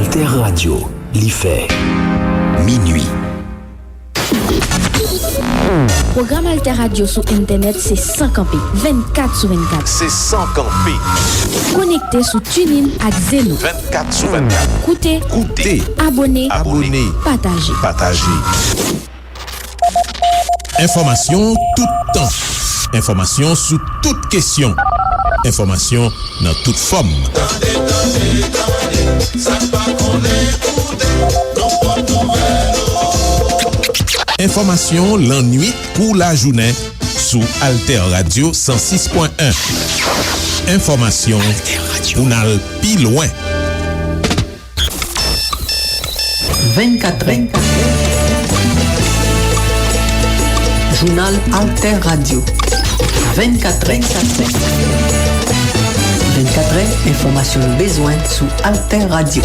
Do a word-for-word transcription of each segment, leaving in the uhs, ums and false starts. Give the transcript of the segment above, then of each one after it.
Alter Radio, li fè minui. Pwogram Alter Radio sou entènèt se san kanpe, vennkat sou vennkat. Se san kanpe. Konekte sou TuneIn ak Zeno. Vennkat sou vennkat. Koute, Koute. Abone, Abone. Pataje. Pataje. Enfòmasyon toutan. Enfòmasyon sou tout kesyon. Enfòmasyon nan tout fòm. Tande, tande, tande, sa n pa konnen, koute, nan pòt nouvèl. Enfòmasyon lannwit kou lajounen sou Alter Radio san sis pwen en. Enfòmasyon pou n al pi lwen. Vennkatrè. Jounal Alter Radio. Vennkatrè. Vennkatrè, enfòmasyon nou bezwen sou Alter Radio.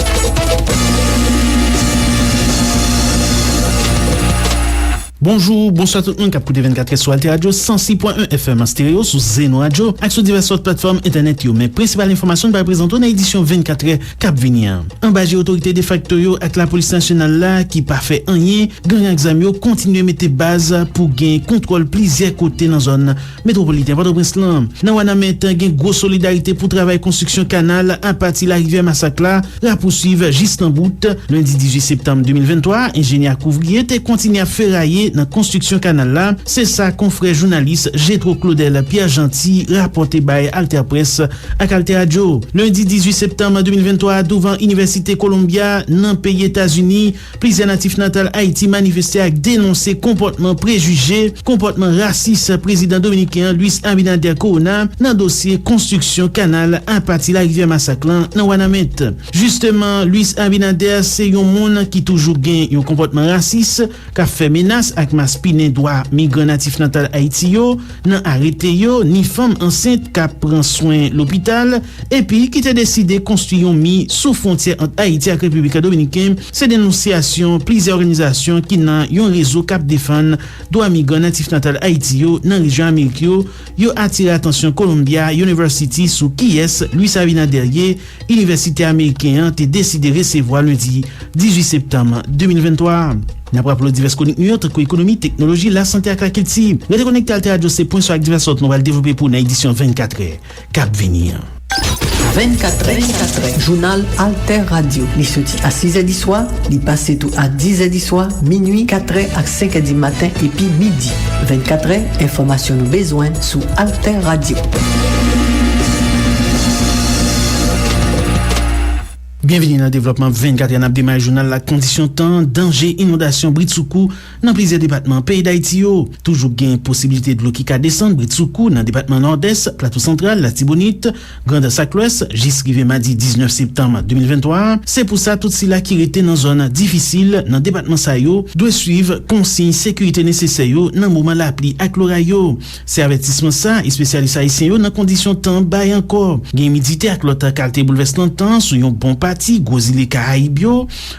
Bonjou, bonswa tout moun k ap koute vennkatrè sou Alter Radio san sis pwen en F M an stereo, sou Zeno Radio ak sou divès lòt platfòm entènèt yo. Men prensipal enfòmasyon n pral prezante w nan edisyon vennkatrè k ap vini an. Anba je otorite defakto yo ak lapolis nasyonal la ki pa fè anyen, gang ak zam yo kontinye mete baz pou gen kontwòl plizyè kote nan zòn metwopoliten Pòtoprens lan. Nan Wanament, gen gwo solidarite pou travay konstriksyon kanal apati larivyè Masak la rapousuiv jis nan bout. Lendi dizuit septanm de mil venntwa, enjenyè ak ouvriyè te kontinye ap feraye nan konstriksyon kanal la. Se sa konfrè jounalis Jetro Claudel Pierre Jeanty rapòte bay Alter Presse ak Alter Radio. Lendi dizuit septanm de mil venntwa, douvan Inivèsite Columbia nan peyi Etazini, plizyè natif natal Ayiti manifeste ak denonse konpòtman prejije, konpòtman rasis prezidan dominiken an Luis Abinader Corona nan dosye konstriksyon kanal apati larivyè Masak lan nan Wanament. Jisteman, Luis Abinader se yon moun ki toujou gen yon konpòtman rasis, k ap fè menas ak maspinen dwa migran natif natal Ayiti yo nan arete yo, ni fanm ansent k ap pran swen lopital, epi ki te deside konstwi yon mi sou fwontyè ant Ayiti ak Repiblik Dominiken, se denonsyasyon plizyè òganizasyon ki nan yon rezo k ap defann dwa migran natif natal Ayiti yo nan rejyon Amerik yo, yo atire atansyon Columbia University sou kiyès Luis Abinader ye, inivèsite ameriken an te deside resevwa lendi dizuit septanm de mil venntwa a. N ap raple w divès kwonik nou yo, tankou ekonomi, teknoloji, lasante ak lakilti. Rete konekte, Alter Radio se pwen swa ak divès lòt nou pral devlope pou w nan edisyon vennkatrè k ap vini an. Vennkatrè, jounal Alter Radio. Li soti a sizè di swa, li pase tou a dizè di swa, minui, katrè ak senkè di maten epi midi. Vennkatrè, enfòmasyon nou bezwen sou Alter Radio. Byenvini nan devlòpman vennkatrè, n ap demare jounal la ak kondisyon tan, danje inondasyon britsoukou nan plizyè depatman peyi Dayiti yo. Toujou gen posiblite dlo ki ka desann britsoukou nan depatman Nòdès, Plato Santral, Latibonit, Grandans ak Lwès, jis rive madi diznèf septanm de mil venntwa a. Se pou sa, tout sila ki rete nan zòn difisil nan depatman sa yo dwe swiv konsiy sekirite nesesè yo nan moman lapli ak loray yo. Se avètisman sa, espesyalis ayisyen yo nan kondisyon tan bay ankò. Gen imidite ak lòt kalte boulvès nan tan sou yon bon pati gwo zile Karayib yo,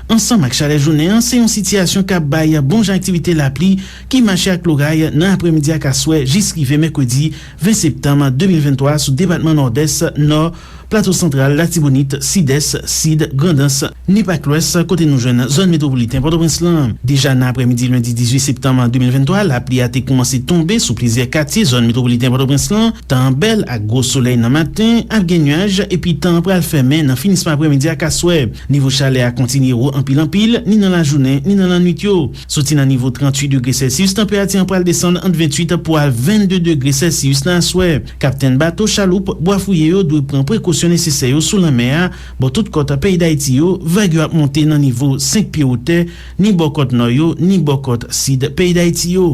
ansanm ak chalè jounen an, se yon sitiyasyon k ap bay bon jan aktivite lapli ki mache ak loray nan aprèmidi ak aswè jis rive mèkredi ven septanm de mil venntwa sou depatman Nòdès, Nò, Plato Santral, Latibonit, Sidès, Sid, Grandans, Nip ak Lwès, kote nou jwenn zòn metwopoliten Pòtoprens lan. Deja nan aprèmidi lendi dizuit septanm de mil venntwa, lapli a te kòmanse tonbe sou plizyè katye zòn metwopoliten Pòtoprens lan. Tan an bèl ak gwo solèy nan maten, ap gen nyaj, epi tan an pral fèmen nan finisman aprèmidi ak aswè. Nivo chalè a kontinye wo anpil anpil, ni nan lajounen, ni nan lannwit yo. Soti nan nivo tranntuit degre Celsius, tanperati an pral desann ant venntuit pou al vennde degre Celsius nan aswè. Kaptenn bato, chaloup, bwa fouye yo dwe pran prekosyon nesesè yo sou lanmè a. Bò tout kòt peyi Dayiti yo, vag yo ap monte nan nivo senk pye wotè, ni bò kòt nò yo, ni bò kòt sid peyi Dayiti yo.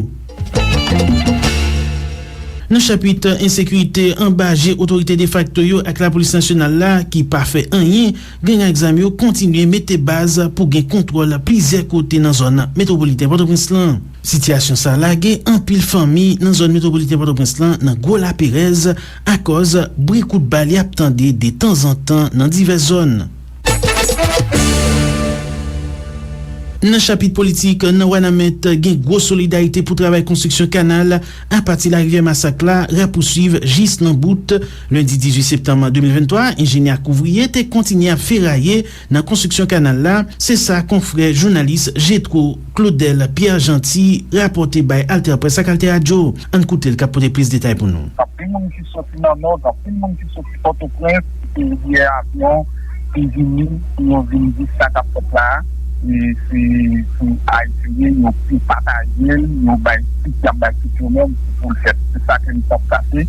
Nan chapit ensekirite, anba je otorite defakto yo ak lapolis nasyonal la ki pa fè anyen, gang ak zam yo kontinye mete baz pou gen kontwòl plizyè kote nan zòn metwopoliten Pòtoprens lan. Sitiyasyon sa a lage anpil fanmi nan zòn metwopoliten Pòtoprens lan nan gwo laperèz, akòz bri kout bal y ap tande detanzantan nan divès zòn. Nan chapit politik, nan Wanament, gen gwo solidarite pou travay konstriksyon kanal apati larivyè Masak la rapouswiv jis nan bout. Lendi dizuit septanm de mil venntwa, enjenyè ak ouvriye te kontinye ap feraye nan konstriksyon kanal la. Se sa konfrè jounalis Jetro Claudel Pierre Gentil rapòte bay Alter Presse ak Alter Radio. Ann koute l k ap pote plis detay pou nou. Anpil moun ki soti nan Nò, anpil moun ki soti Pòtoprens, ki te lye avyon, ki vini, pou yo vin di sa k ap fèt la a. E se pou Ayiti ye, yo, yo pataje l, yo bay tout, y ap bay tout yo menm pou l fèt. Se sa ke n konstate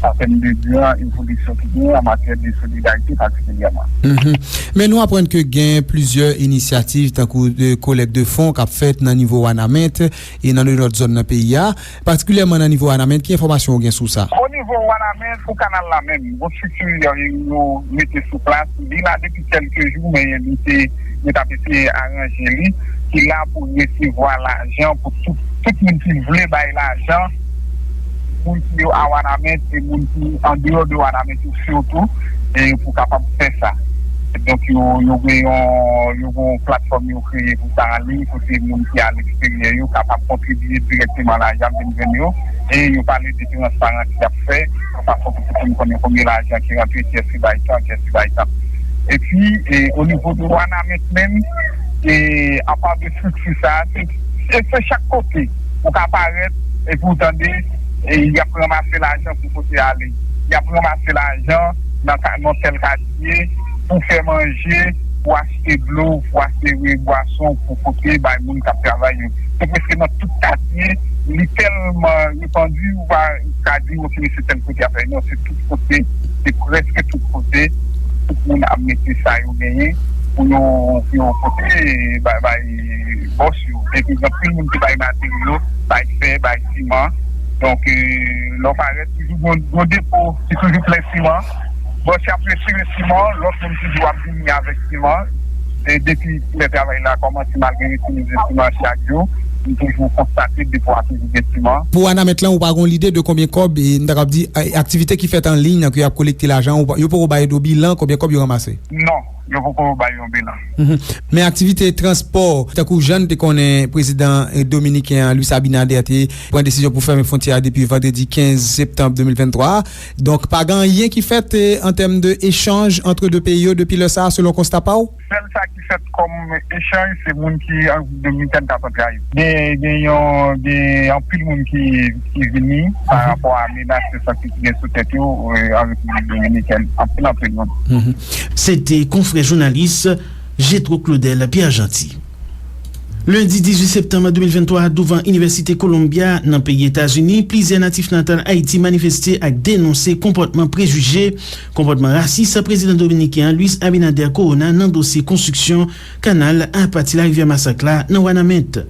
an tèm de gran evolisyon ki genyen an matyè de solidarite patikilyèman. Mhm. Men nou aprann ke gen plizyè inisyativ tankou de kolèk de fon k ap fèt nan nivo Wanament e nan de lòt zòn nan peyi a. Patikilyèman nan nivo Wanament, ki enfòmasyon ou gen sou sa? O nivo Wanament, pou kanal la menm, gon estrikti yo, yo mete sou plas. Li la depi kèlke jou, men li te, yo t ap eseye aranje li, ki la pou resevwa lajan pou tout, tout moun ki vle bay lajan, moun ki yo a Wanament e moun ki andeyò de Wanament yo sitou, e pou kapab fè sa. Donk, yo, yo gen yon, yo gen yon platfòm yo kreye pou sa an liy, kote moun ki aleksteryè yo kapab kontribye dirèkteman lajan ap vin jwenn yo, e yo pale de transparans y ap fè, yon fason pou tout moun konnen konbyen lajan ki rantre, kiyès ki bay tan, kiyès ki bay tan. Epi, e, o nivo de Wanament menm, e, apa de estrikti sa, se, se, se chak kote ou ka parèt, epi ou tande, e, y ap ranmase lajan pou kote ale. Y ap ranmase lajan nan ka-, nan tèl katye pou fè manje, pou achte dlo, pou achte bwason, pou pote bay moun k ap travay yo. Se prèske nan tout katye, li tèlman repandi, ou pa ka di, "Ok, se tèl kote y ap fè." Non, se tout kote, se prèske tout kote, tout moun ap mete sa yo genyen pou yo, pou yo pote bay, bay bòs yo. Epi, gen anpil moun ki bay materyo, bay fè, bay siman. Donk, e, lè w parèt, toujou gon, gon depo ki toujou plen siman. Bòs yo ap retire siman, lòt moun toujou ap vini avèk siman. E depi lè travay la kòmanse, malgre retire siman chak jou, nou toujou konstate depo a toujou gen siman. Pou Wanament lan, ou pa gon lide de konbyen kòb, e, m ta kab di, a-, aktivite ki fèt an liy nan ke y ap kolekte lajan, ou pa, yo poko bay do bilan konbyen kòb yo ranmase? Non, yo poko bay yon bilan. Mhm. Men aktivite transpò, tankou jan n te konnen prezidan, e, dominiken an, Luis Abinader, te pran desizyon pou fèmen fwontyè a depi vandredi kenz septanm de mil venntwa a. Donk, pa gen anyen ki fèt, e, an tèm de echanj ant de peyi yo depi lè sa a, selon konsta pa w? Sèl sa ki fèt kòm echanj, se moun ki an Repiblik Dominikèn k ap antre Ayiti. Gen, gen yon, gen anpil moun ki, ki vini pa rapò a menas yo santi ki gen sou tèt yo, e, an Repiblik Dominikèn. Anpil, anpil moun. Mhm. Se te konfrè jounalis Jetro Claudel Pierre Gentil. Lendi dizuit septanm de mil venntwa, douvan Inivèsite Columbia nan peyi Etazini, plizyè natif natal Ayiti manifeste ak denonse konpòtman prejije, konpòtman rasis prezidan dominiken an Luis Abinader Corona nan dosye konstriksyon kanal apati larivyè Masak la nan Wanament.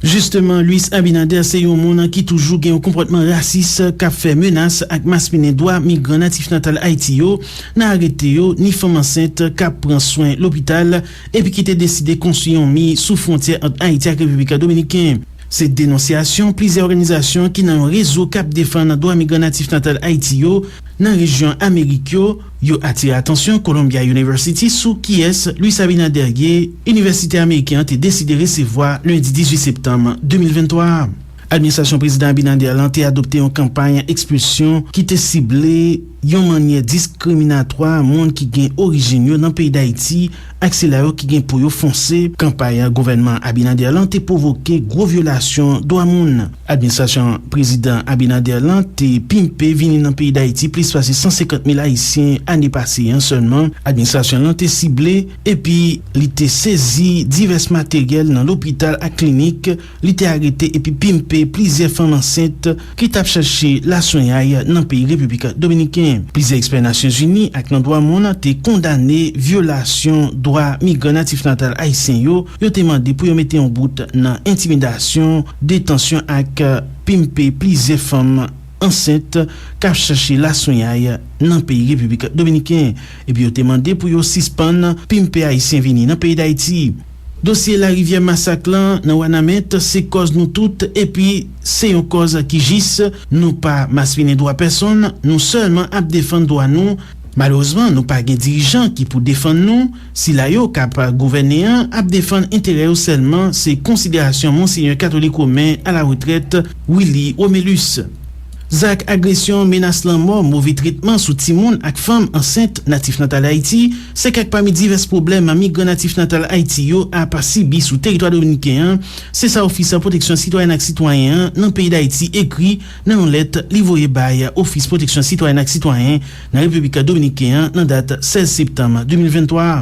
Jisteman, Luis Abinader se yon moun ki toujou gen yon konpòtman rasis k ap fè menas ak maspinen dwa migran natif natal Ayiti yo nan arete yo, ni fanm ansent k ap pran swen lopital, epi ki te deside konstwi yon mi sou fwontyè ant Ayiti ak Repiblik Dominiken. Se denonsyasyon plizyè òganizasyon ki nan yon rezo k ap defann dwa migran natif natal Ayiti yo nan rejyon Amerik yo. Yo atire atansyon Columbia University sou kiyès Luis Abinader ye, inivèsite ameriken an te deside resevwa lendi dizuit septanm de mil venntwa a. Administrasyon Prezidan Abinader lan te adopte yon kanpay ekspilsyon ki te sible yon mannyè diskriminatwa moun ki gen orijin yo nan peyi Dayiti ak sila yo ki gen po yo fonse. Kanpay gouvènman Abinader lan te pwovoke gwo vyolasyon dwa moun. Administrasyon Prezidan Abinader lan te pimpe vini nan peyi Dayiti plis pase san senkant mil Ayisyen ane pase an sèlman. Administrasyon lan te sible epi li te sezi divès materyèl nan lopital ak klinik. Li te arete epi pimpe plizyè fanm ansent ki t ap chache laswenyay nan peyi Repiblik Dominiken. Plizyè ekspè Nasyonzini ak nan dwa moun te kondane vyolasyon dwa migran natif natal ayisyen yo. Yo te mande pou yo mete yon bout nan entimidasyon, detansyon ak pimpe plizyè fanm ansent k ap chache laswenyay nan peyi Repiblik Dominiken. Epi yo te mande pou yo sispann pimpe Ayisyen vini nan peyi Dayiti. Dosye larivyè Masak lan nan Wanament se kòz nou tout, epi se yon kòz ki jis. Nou pa maspinen dwa pèsonn, nou sèlman ap defann dwa nou. Malerezman, nou pa gen dirijan ki pou defann nou. Sila yo k ap gouvène an ap defann enterè yo sèlman, se konsiderasyon Monsenyè Katolik Women a la retrèt Willy Romelus. Zak agresyon, menas lanmò, move tretman sou timoun ak fanm ansent natif natal Ayiti, se kèk pami divès pwoblèm migran natif natal Ayiti yo ap sibi sou teritwa dominiken an, se sa Ofis Pwoteksyon Sitwayèn ak Sitwayen an nan peyi Dayiti ekri nan yon lèt li voye bay Ofis Pwoteksyon Sitwayèn ak Sitwayen nan Repiblik Dominiken an nan dat sèz septanm de mil venntwa a.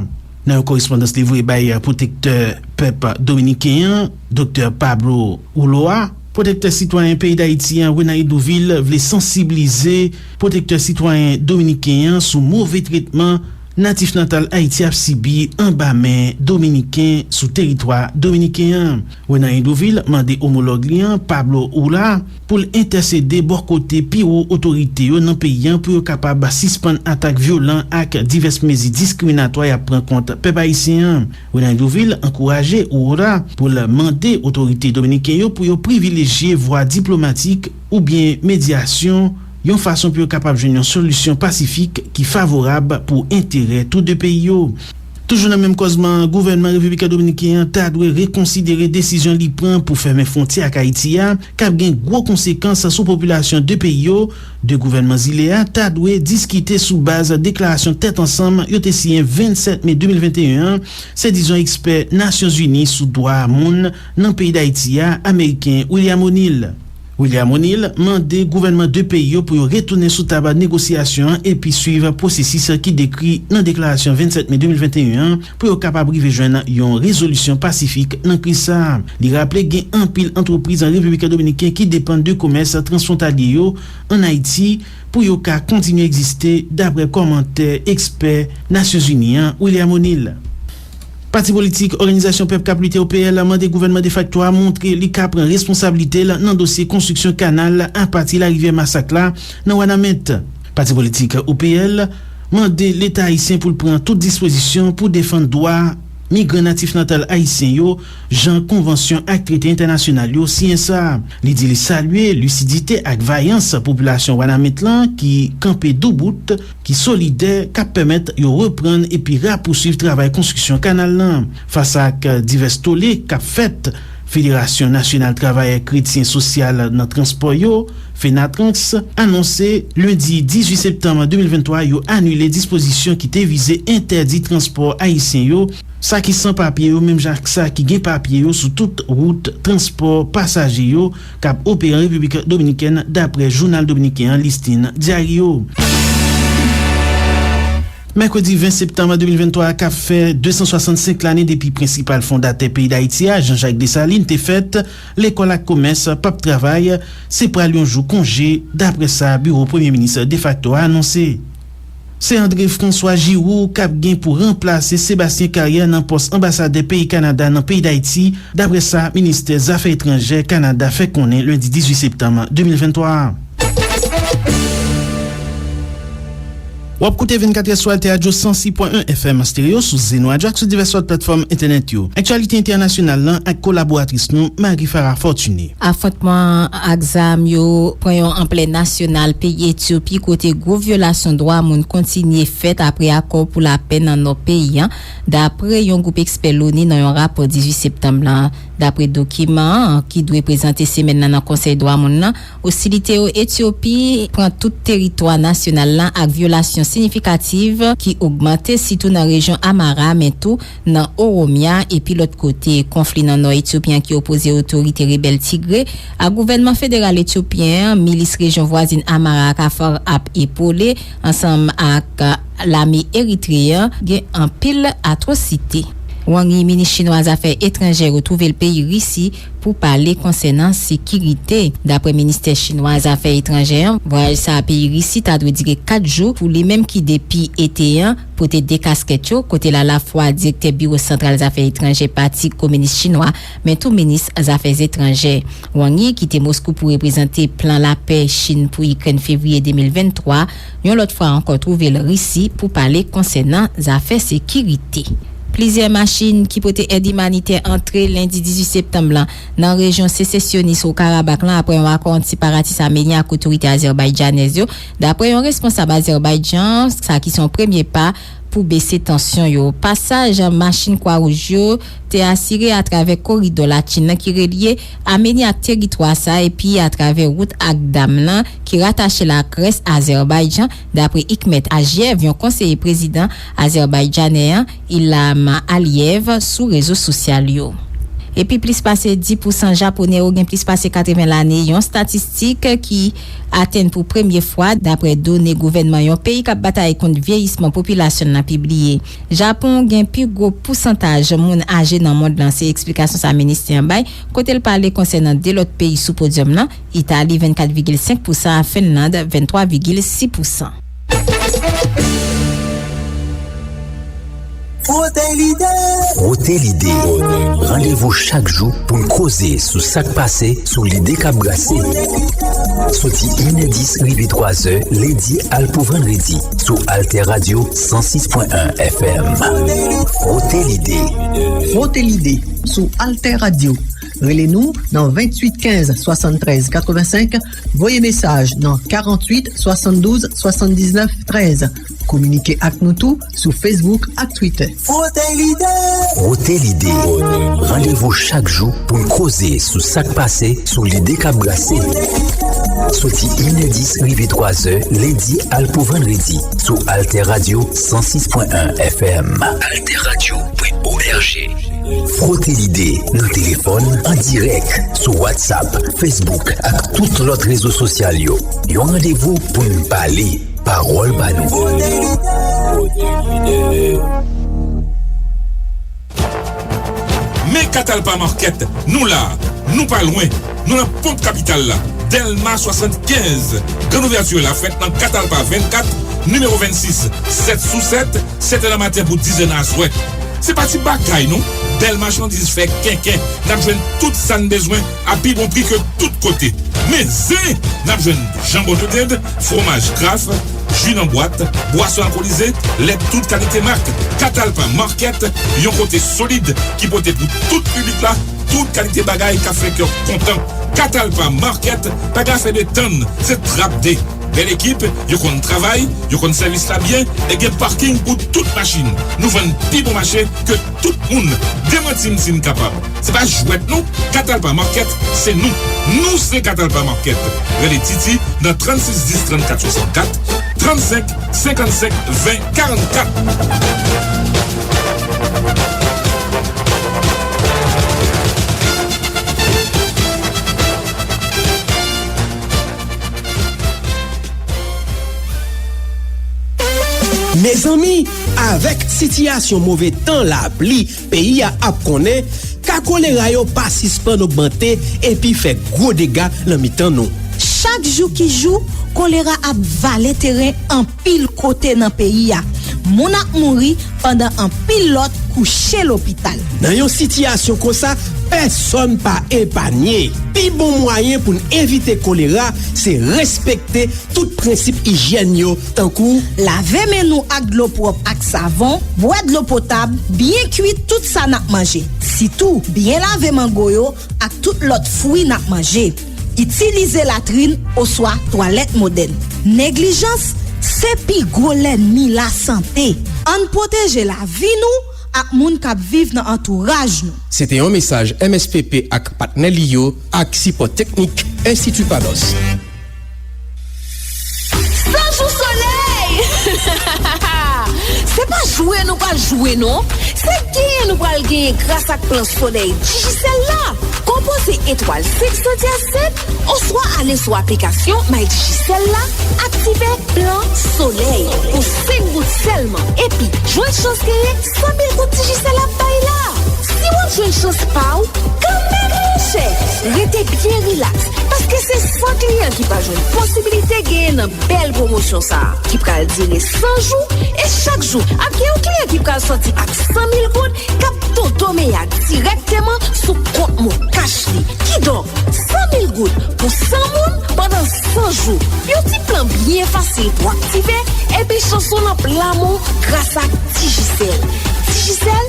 Nan yon korespondans li voye bay pwotektè pèp dominiken an, Doktè Pablo Ulloa, pwotektè sitwayen peyi Dayiti an, Renan Hédouville, vle sansibilize pwotektè sitwayen dominiken an sou move tretman natif natal Ayiti ap sibi anba men dominiken sou teritwa dominiken an. Renan Hédouville mande omològ li an, Pablo Ulloa, pou l entèsede bò kote pi wo otorite yo nan peyi an pou yo kapab sispann atak vyolan ak divès mezi diskriminatwa y ap pran kont pèp ayisyen an. Renan Hédouville ankouraje Ulloa pou l mande otorite dominiken yo pou yo privilejye vwa diplomatik oubyen medyasyon, yon fason pou yo kapab jwenn yon solisyon pasifik ki favorab pou enterè tou de peyi yo. Toujou nan menm kòzman an, gouvènman Repiblik Dominiken an ta dwe rekonsidere desizyon li pran pou fèmen fwontyè ak Ayiti a, k ap gen gwo konsekans sou popilasyon de peyi yo. De gouvènman zile a ta dwe diskite sou baz deklarasyon tèt ansanm yo te siyen vennsèt me de mil venteyen an, se dizon ekspè Nasyonzini sou dwa moun nan peyi Dayiti a, ameriken William O'Neill. William O'Neill mande gouvènman de peyi yo pou yo retounen sou tab negosyasyon an epi swiv pwosesis ki dekri nan deklarasyon vennsèt me de mil venteyen an pou yo kapab rive jwenn yon rezolisyon pasifik nan kriz sa a. Li raple gen anpil antrepriz an Repiblik Dominiken ki depann de komès transfwontalye yo ann Ayiti pou yo ka kontinye egziste, dapre kòmantè ekspè Nasyonzini an, William O'Neill. Pati politik Òganizasyon Pèp k ap Lite, O P L, mande gouvènman defakto a montre li ka pran responsablite l nan dosye konstriksyon kanal apati larivyè Masak la nan Wanament. Pati politik O P L mande Leta ayisyen pou l pran tout dispozisyon pou defann dwa migran natif natal ayisyen yo, jan konvansyon ak trete entènasyonal yo siyen sa. Li di li salye lisidite ak vayans popilasyon Wanament lan ki kanpe doubout, ki solidè, k ap pèmèt yo reprann epi rapousuiv travay konstriksyon kanal lan. Fas ak divès tole k ap fèt, Federasyon Nasyonal Travayè Kretyen Sosyal nan Transpò yo, Fenatrans, anonse lendi dizuit septanm de mil venntwa yo anile dispozisyon ki te vize entèdi transpò ayisyen yo, sa ki san papye yo, menm jan ak sa ki gen papye yo, sou tout wout transpò pasaje yo k ap opere an Repiblik Dominikèn, dapre jounal dominiken an Listin Diario. Mèkredi ven septanm de mil venntwa a k ap fè de san swasannsenk lane depi prensipal fondatè peyi Dayiti a, Jean Jacques Dessalines, te fèt, lekòl ak komès p ap travay, se pral yon jou konje, dapre sa biwo premye minis defakto a anonse. Se André François Giroux k ap gen pou ranplase Sébastien Carrière nan pòs anbasadè peyi Kanada nan peyi Dayiti, dapre sa ministè zafè etranjè Kanada fè konnen lendi dizuit septanm de mil venntwa a. W ap koute vennkat è sou Alter Radio san sis pwen en F M stereo, sou Zeno Radio ak sou divès lòt platfòm entènèt yo. Aktyalite entènasyonal lan ak kolaboratris nou, Marie Farah Fortuné. Afwontman ak zam yo pran yon anplè nasyonal peyi Etyopi, kote gwo vyolasyon dwa moun kontinye fèt apre akò pou lapè nan nò peyi an, dapre yon gwoup ekspè Loni nan yon rapò dizuit septanm lan. Dapre dokiman an ki dwe prezante semèn nan nan Konsèy Dwa Moun nan, ostilite yo Etyopi pran tout teritwa nasyonal lan ak vyolasyon siyifikativ ki ogmante, sitou nan rejyon Amara, men tou nan Oromya epi lòt kote. Konfli nan nò Etyopi an ki opoze otorite rebèl Tigre ak gouvènman federal etyopyen an, milis rejyon vwazin Amara ak Afar ap epole ansanm ak lame eritreyen an, gen anpil atwosite. Wang Yi, minis chinwa zafè etranjè, retwouve l peyi Risi pou pale konsènan sekirite. Dapre ministè chinwa zafè etranjè an, vwayaj sa a peyi Risi ta dwe dire kat jou pou li menm ki depi ete an pote de kaskèt yo, kote l alafwa direktè biwo santral zafè etranjè Pati Kominis Chinwa, men tou minis zafè etranjè. Wang Yi kite Moskou pou reprezante plan lapè Chin pou Ikrèn fevriye de mil venntwa, yon lòt fwa ankò twouve l Risi pou pale konsènan zafè sekirite. Plizyè machin ki pote èd imanitè antre lendi dizuit septanm lan nan rejyon sesesyonis Haut-Karabakh lan apre yon akò ant separatis amenyen ak otorite azèbayjanèz yo, dapre yon responsab Azèbayjan, sa ki se yon premye pa pou bese tansyon yo. Pasaj machin Kwawouj yo te asire atravè koridò Latyin nan ki relye Ameni ak teritwa sa a epi atravè wout Agdam lan ki ratache l ak rès Azèbayjan, dapre Hikmet Ajiyev, yon konseye prezidan azèbayjanè an, Ilham Aliyev, sou rezo sosyal yo. Epi plis pase dis pousan Japonè yo gen plis pase katreven lane, yon statistik ki atenn pou premye fwa, dapre done gouvènman yon peyi k ap batay kont vyeyisman popilasyon l lan pibliye. Japon gen pi gwo pousantaj moun aje nan mond lan, se eksplikasyon sa ministè an bay, kote l pale konsènan de lòt peyi sou podyòm nan, Itali, vennkat vigil senk pousan, Fenland, venntwa vigil sis pousan. Fwote lide. Fwote lide. Randevou chak jou pou n koze sou sa k pase, sou lide k ap brase. Soti inè dis rive twazè, lendi al pou vandredi, sou Alter Radio san sis pwen en F M. Fwote lide. Fwote lide sou Alter Radio. Rele nou nan venntuit kenz swasanntrèz katrevensenk, voye mesaj nan karanntuit swasanndouz swasanndiznèf trèz. Kominike ak nou tou sou Facebook ak Twitter. Fwote lide. Fwote lide. Randevou chak jou pou n koze sou sa k pase, sou lide k ap brase. Soti inè dis rive twazè, lendi al pou vandredi, sou Alter Radio san sis pwen en F M. Alter Radio pwen O R G. Fwote lide nan telefòn, an dirèk, sou WhatsApp, Facebook ak tout lòt rezo sosyal yo. Yon randevou pou n pale, pawòl ba nou. Men Katalpa Market, nou la, nou pa lwen, nou nan ponp kapital la, Dèlma swasannkenz. Grann ouvèti la fèt nan Katalpa vennkat, nimewo vennsis, sèt sou sèt, sèt è nan maten pou diz è nan aswè. Se pa ti bagay non, bèl machandiz fè kenken, n ap jwenn tout sa n bezwen a pi bon pri ke tout kote. Men zen! N ap jwenn janbon de dend, fwomaj Kraft, ji nan bwat, bwason alkolize, lèt tout kalite mak. Katalpa Market, yon kote solid ki pote pou tout piblik la tout kalite bagay k ap fè kè w kontan. Katalpa Market, pa gen afè de tann, se trapde. Bèl ekip, yo konn travay, yo konn sèvis la byen, e gen paking pou tout machin. Nou vann pi bon mache ke tout moun. Demanti m si n kapab. Se pa jwèt non, Katalpa Market, se nou. Nou se Katalpa Market. Rele Titi nan trannsis dis trannkat swasannkat, trannsenk senkannsenk ven karannkat. Mezanmi, avèk sitiyasyon move tan lapli peyi a ap konnen, ka kolera yo pa sispann ogmante epi fè gwo dega nan mitan nou. Chak jou ki jou, kolera ap vale teren anpil kote nan peyi a. Moun ap mouri pandan anpil lòt kouche lopital. Nan yon sitiyasyon konsa, pèsonn pa epanye. Pi bon mwayen pou n evite kolera, se respekte tout prensip ijyèn yo, tankou lave men nou ak dlo pwòp ak savon, bwè dlo potab, byen kwi tout sa n ap manje. Sitou, byen lave mango yo ak tout lòt fwi n ap manje. Itilize latrin oswa twalèt modèn. Neglijans se pi gwo lènmi lasante. Ann pwoteje lavi nou ak moun k ap viv nan antouraj nou. Se te yon mesaj M S P P ak patnè li yo ak sipò teknik Enstiti Panos. San jou solèy! Se pa jwe nou pral jwe non, se genyen nou pral genyen gras ak plan solèy Digicel la. Konpoze etwal senk san dyaset oswa ale sou aplikasyon My Digicel la, aktive plan solèy pou senk goud sèlman, epi jwenn chans genyen san mil goud Digicel ap bay la. Si w ap jwenn chans pa w, kanmenm monchè, rete byen rilaks, paske se san kliyan ki pral jwenn posibilite genyen nan bèl pwomosyon sa a, ki pral dire san jou, e chak jou ap gen yon kliyan ki pral sòti ak san mil goud k ap tontonmen dirèkteman sou kont MonCash li. Kidonk, san mil goud pou san moun pandan san jou. Yon ti plan byen fasil pou aktive, epi chans ou nan pla men w gras ak Digicel. Digicel,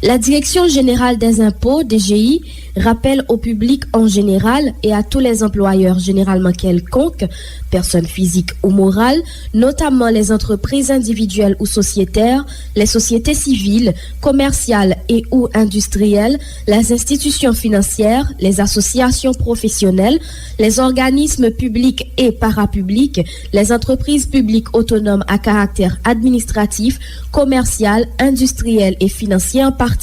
La Direction Générale des Impôts, D G I, rappelle au public en général et à tous les employeurs généralement quelconques, personnes physiques ou morales, notamment les entreprises individuelles ou sociétaires, les sociétés civiles, commerciales et ou industrielles, les institutions financières, les associations professionnelles, les organismes publics et parapublics, les entreprises publiques autonomes à caractère administratif, commercial, industriel et financier en particulier,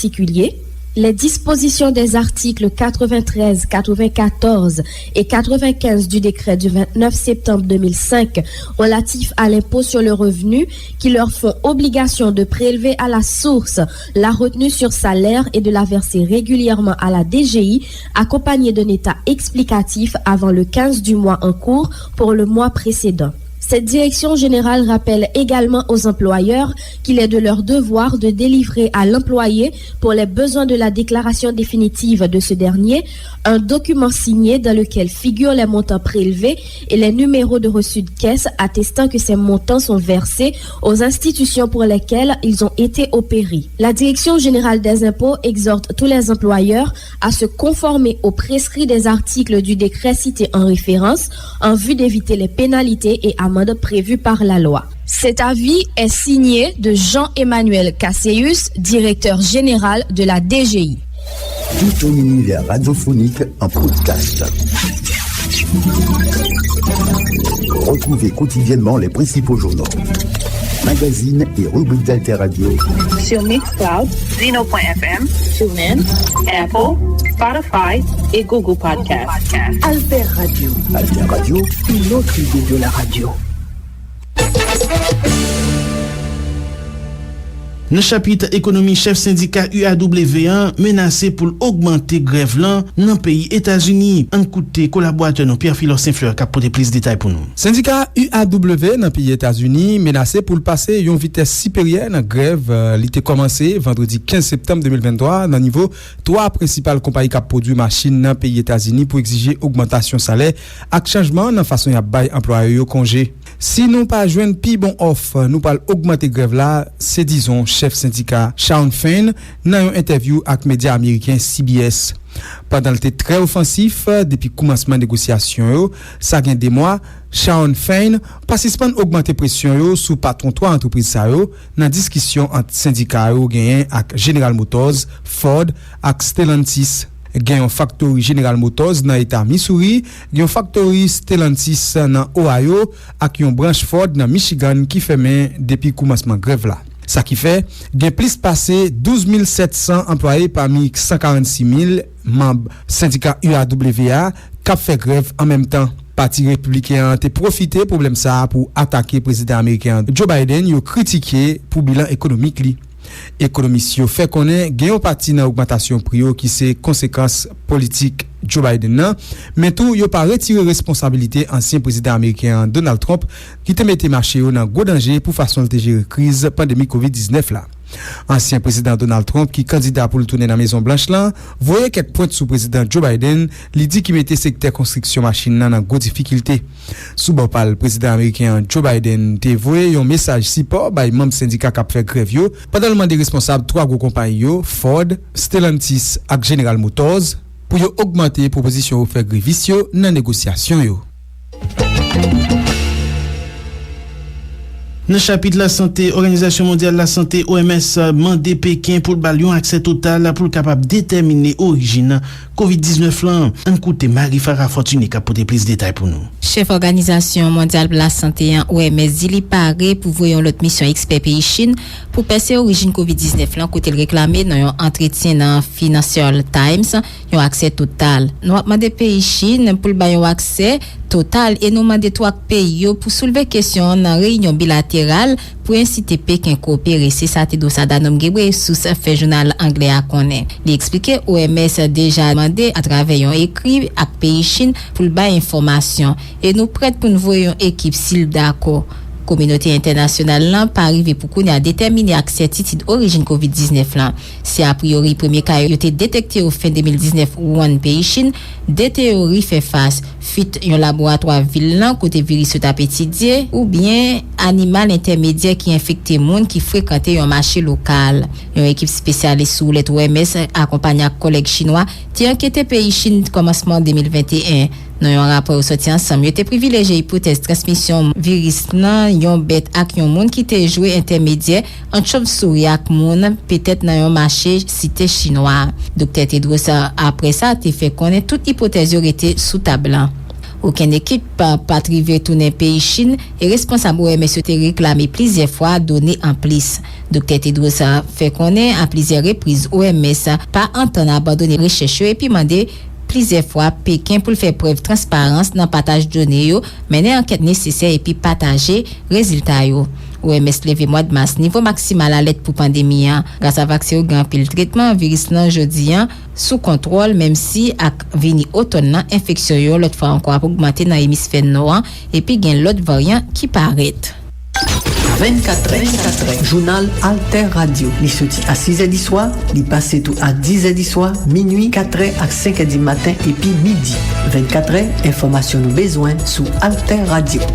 les dispositions des articles quatre-vingt-treize, quatre-vingt-quatorze et quatre-vingt-quinze du décret du vingt-neuf septembre deux mille cinq relatif à l'impôt sur le revenu qui leur font obligation de prélever à la source la retenue sur salaire et de la verser régulièrement à la D G I, accompagnée d'un état explicatif avant le quinze du mois en cours pour le mois précédent. Cette direction générale rappelle également aux employeurs qu'il est de leur devoir de délivrer à l'employé, pour les besoins de la déclaration définitive de ce dernier, un document signé dans lequel figurent les montants prélevés et les numéros de reçu de caisse attestant que ces montants sont versés aux institutions pour lesquelles ils ont été opérés. La Direction générale des impôts exhorte tous les employeurs à se conformer aux prescrits des articles du décret cité en référence en vue d'éviter les pénalités et amendes prévues par la loi. Cet avis est signé de Jean-Emmanuel Casséus, directeur général de la D G I. Tout un univers radiophonique en podcast. Retrouvez quotidiennement les principaux journaux, magazines et rubriques d'Alter Radio sur Mixcloud, Zeno point F M, TuneIn, Apple, Spotify et Google Podcasts. Alter Radio. Alter Radio, une autre idée de la radio. Nan chapit ekonomi, chèf sendika U A W an menase pou l ogmante grèv lan nan peyi Etazini. Ann koute kolaboratè nou Pierre Philor Saint Fleur k ap pote plis detay pou nou. Sendika U A W nan peyi Etazini menase pou l pase yon vitès siperyè nan grèv, eh, li te kòmanse vandredi kenz septanm de mil venntwa nan nivo twa prensipal konpayi k ap pwodui machin nan peyi Etazini pou egzije ogmantasyon salè ak chanjman nan fason y ap bay anplwaye yo konje. Si nou pa jwenn pi bon òf, nou pral ogmante grèv la, se dizon chèf sendika Shawn Fain nan yon entèvyou ak medya ameriken C B S. Pandan l te trè ofansif depi koumansman negosyasyon yo, sa gen de mwa, Shawn Fain pa sispann ogmante presyon yo sou patwon twa antrepriz sa yo nan diskisyon ant sendika yo genyen ak General Motors, Ford ak Stellantis. Gen yon faktori General Motors nan eta Missouri, gen yon faktori Stellantis nan Ohio ak yon branch Ford nan Michigan ki fèmen depi koumansman grèv la. Sa ki fè, gen plis pase douz mil sèt san anplwaye pami san karannsis mil manm sendika U A W a k ap fè grèv an menm tan. Pati Repibliken an te pwofite pwoblèm sa a pou atake prezidan ameriken an Joe Biden, yo kritike pou bilan ekonomik li. Ekonomis yo fè konnen gen yon pati nan ogmantasyon pri yo ki se konsekans politik Joe Biden nan, men tou yo pa retire responsabilite ansyen prezidan ameriken an Donald Trump ki te mete mache yo nan gwo danje pou fason l te jere kriz pandemi kovid diznèf la. Ansyen prezidan Donald Trump, ki kandida pou l tounen nan Mezon Blanch lan, voye kèk pwent sou prezidan Joe Biden, li di ki mete sektè konstriksyon machin nan nan gwo difikilte. Sou bò pa l, prezidan ameriken an Joe Biden te voye yon mesaj sipò bay manm sendika k ap fè grèv yo, pandan l mande responsab twa gwo konpayi yo, Ford, Stellantis ak General Motors, pou yo ogmante pwopozisyon ofè grevis yo nan negosyasyon yo. Nan chapit lasante, Òganizasyon Mondyal Lasante, O M S, mande Peken pou l ba l yon aksè total pou l kapab detèmine orijin kovid diznèf lan. Ann koute Marie Farah Fortuné k ap pote plis detay pou nou. Chèf Òganizasyon Mondyal Lasante an, O M S, di li pare pou voye yon lòt misyon ekspè peyi Chin pou pèse orijin kovid diznèf lan, kote l reklame nan yon antretyen nan Financial Times yon aksè total. Nou ap mande peyi Chin pou l bay yon aksè total e nou mande twòp peyi yo pou soulve kesyon an nan reyinyon bilateral pou ensite Peken kopere, se sa Tedros Adhanom Ghebreyesus fè jounal anglè a konnen. Li eksplike O M S deja mande atravè yon ekri ak peyi Chin pou l bay enfòmasyon e nou prèt pou n voye yon ekip si l dakò. Kominote entènasyonal lan pa rive pou kounye a detèmine ak sètitid orijin kovid diznèf lan. Si apriyori premye ka yo te detekte yo fen de mil diznèf Wuhan, peyi Chin, de teyori fè fas: fuit yon laboratwa vil lan kote viris yo t ap etidye, oubyen animal entèmedyè ki enfekte moun ki frekante yon mache lokal. Yon ekip espesyalis sou woulèt O M S akonpanye ak kòlèg chinwa te ankete peyi Chin kòmansman de mil venteyen. Nan yon rapò yo sòti ansanm, yo te privilejye ipotèz transmisyon viris nan yon bèt ak yon moun ki te jwe entèmedyè ant chòvsouri ak moun, petèt nan yon mache site chinwa. Doktè Tedros, apre sa, te fè konnen tout ipotèz yo rete sou tab lan. Okenn ekip pa, pa t rive tounen peyi Chin, e responsab O M S yo te reklame plizyè fwa done anplis. Doktè Tedros fè konnen a plizyè repriz O M S pa antann abandone rechèch yo epi mande plizyè fwa Peken pou l fè prèv transparans nan pataj done yo, mennen ankèt nesesè epi pataje rezilta yo. O M S leve mwa d mas nivo maksimal alèt pou pandemi an. Gras a vaksen yo gen anpil tretman, viris lan jodi an sou kontwòl, menm si ak vini otòn nan, enfeksyon yo yon lòt fwa ankò ap ogmante nan emisfè nò an, epi gen lòt varyan ki parèt. Vennkat è, vennkat è, jounal Alter Radio. Li soti a sis è di swa, li pase tou a diz è di swa, minui, kat è ak senk è di maten, epi midi. Vennkat è, enfòmasyon nou bezwen sou Alter Radio.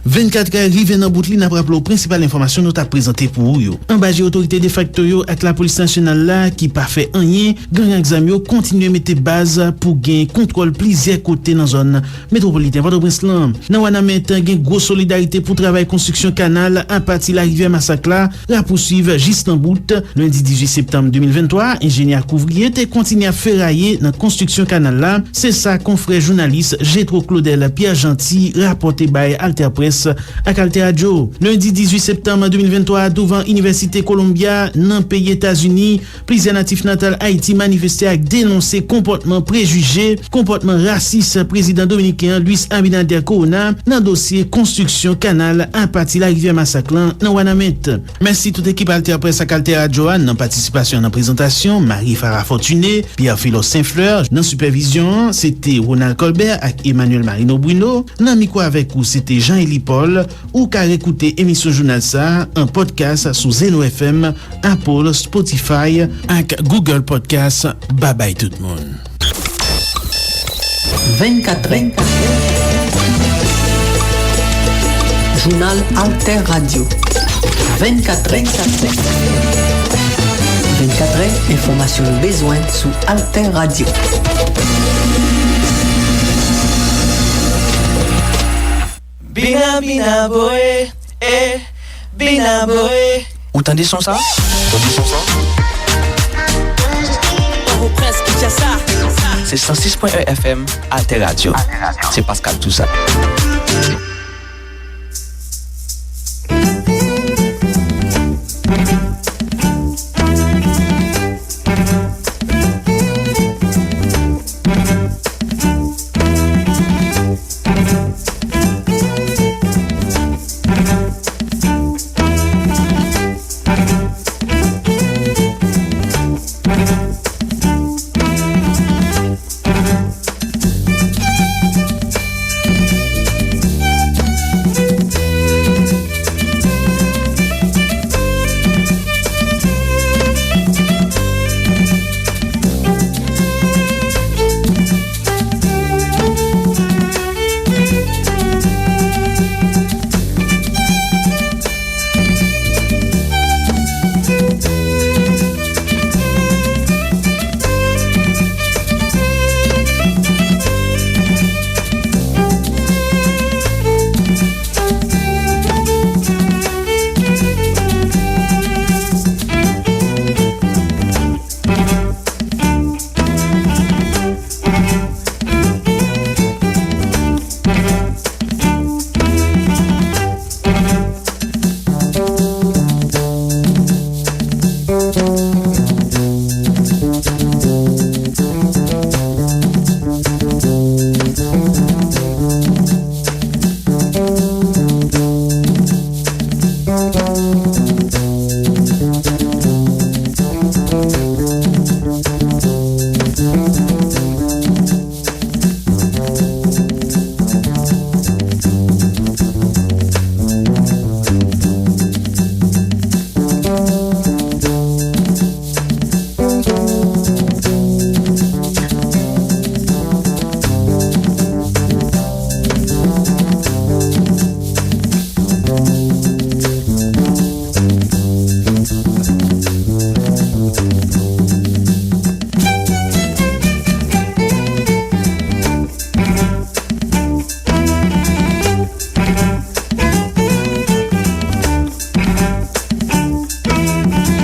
Vennkat è rive nan bout li, n ap raple w prensipal enfòmasyon nou t ap prezante pou ou yo. Anba je otorite defakto yo ak lapolis nasyonal la ki pa fè anyen, gang ak zam yo kontinye mete baz pou gen kontwòl plizyè kote nan zòn metwopoliten Pòtoprens lan. Nan Wanament, gen gwo solidarite pou travay konstriksyon kanal apati larivyè Masak la rapousuiv jis nan bout. Lendi dizuit septanm de mil venntwa, enjenyè ak ouvriye te kontinye ap feraye nan konstriksyon kanal la. Se sa konfrè jounalis Jetro Claudel Pierre Jeanty rapòte bay Alter Presse ak Alter Radio. Lendi dizuit septanm de mil venntwa, douvan Inivèsite Columbia nan peyi Etazini, plizyè natif natal Ayiti manifeste ak denonse konpòtman prejije, konpòtman rasis prezidan dominiken an Luis Abinader Corona nan dosye konstriksyon kanal apati larivyè Masak lan nan Wanament. Mèsi tout ekip Alter Presse ak Alter Radio a nan patisipasyon nan prezantasyon, Marie Farah Fortuné, Pierre Philo Saint-Fleur, nan sipèvizyon an, se te Ronald Colbert ak Emmanuel Marino Bruno, nan mikwo avèk ou, se te Jean Élie Paul. Ou ka rekoute emisyon jounal sa a an podcast sou Zeno F M, Apple, Spotify ak Google Podcast. Babay tout moun. Vennkat è. Jounal Alter Radio. Vennkat è. Vennkat è, enfòmasyon nou bezwen sou Alter Radio. Bina bina boe, eh, bina boe. Ou tande son sa? Tande son sa? Pòtoprens, Kinshasa. Se san sis pwen en F M, Alter Radio. Se Pascal Toussaint.